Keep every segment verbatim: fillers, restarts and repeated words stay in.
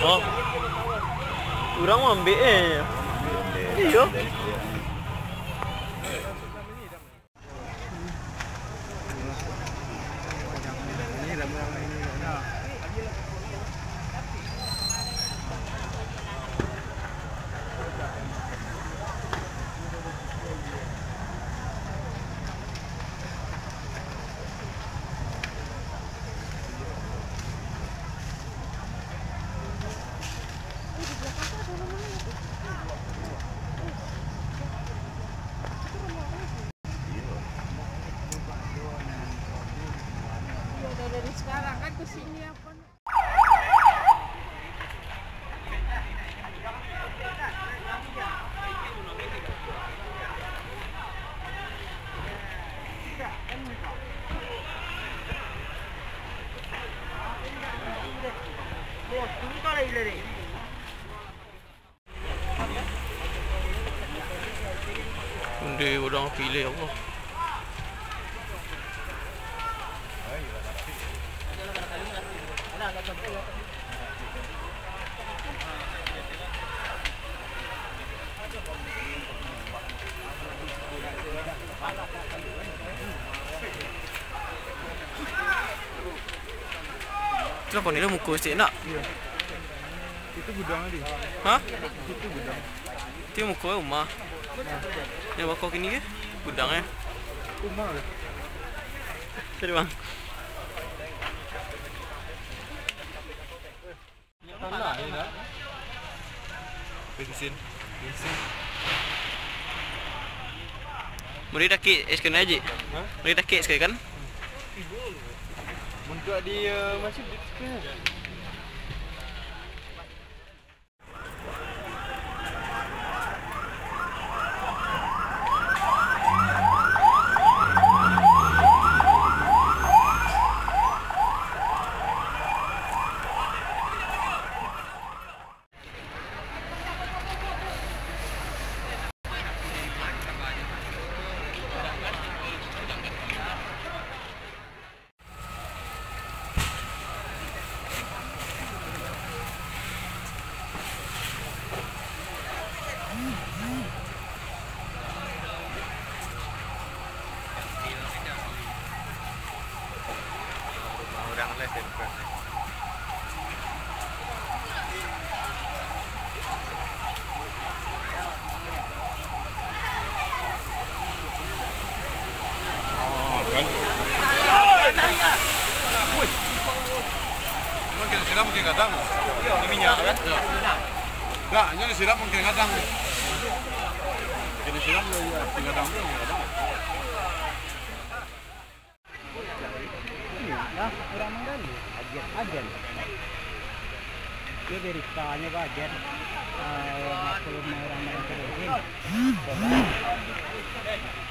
Oh. Urang mambek, eh. Iyo. Iya, dari sekarang kan ke sini apa nih? Onde urang pilih Allah. Kenapa ni dah muka sikit nak? Itu gudang tadi. Hah? Itu gudang. Itu muka rumah. Nah. Yang bakal kini ke? Gudang eh. Rumah ke? Sorry bang. Tanah, ya, dah. Bensin. Bensin. Mari dakik es krim aja. Hah? Mari dakik sekali kan? Untuk di, eh, masjid di. Mungkin siram mungkin kadang. Ini minyak kan? Enggak, ini siram mungkin kadang. Mungkin siram ya, ya, kadang mungkin kadang. Lah, urang manggali. Agen. Agen. Iyo beritanyo, Pak, agen. Ah, maklum urang main kerudung. Coba.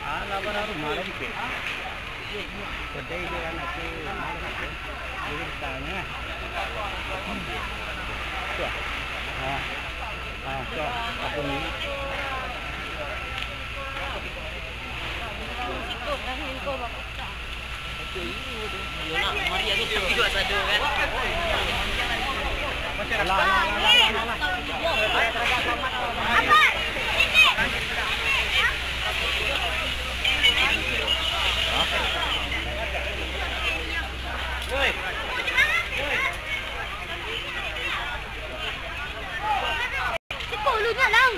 Ah, lah, baru rumah lo. Kedai di anak tu, rumah lo, Pak. Iyo beritanyo. Tu, ah. Ah, ah, tu, ah. Apa ni? Siko ulunyo, Lang.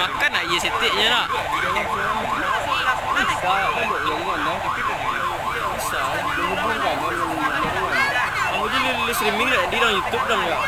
Makan nak je setik je nak. Bisa. Kamu je li, li streaming dah, di dalam YouTube dah enggak?